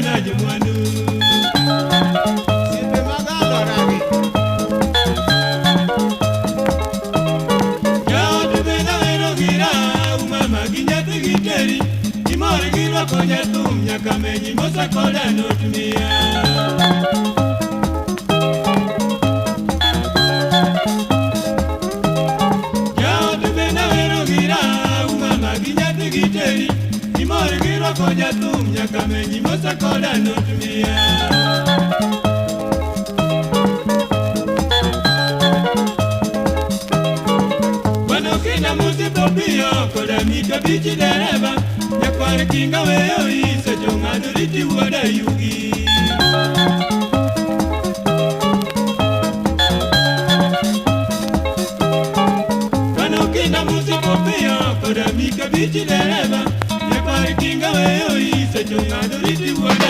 na jomwandu. Osiepe mag alworagi. Jaot bende awero gi raha, umama gi nyathi gi teri. Imor gi rwako jathum nyaka menyi mosa koda not miya. Jaot bende awero gi raha, umama gi nyathi gi teri. Imor gi rwako jathum nyaka menyi mosa koda not miya. Bwana kinda musipopiyo koda mita bichi dereba nyakwar kinga weyo iso jong'ado riti wuoda yugi. Bwana kinda musipopiyo koda mita bichi dereba nyakwar kinga weyo iso jong'ado riti wuoda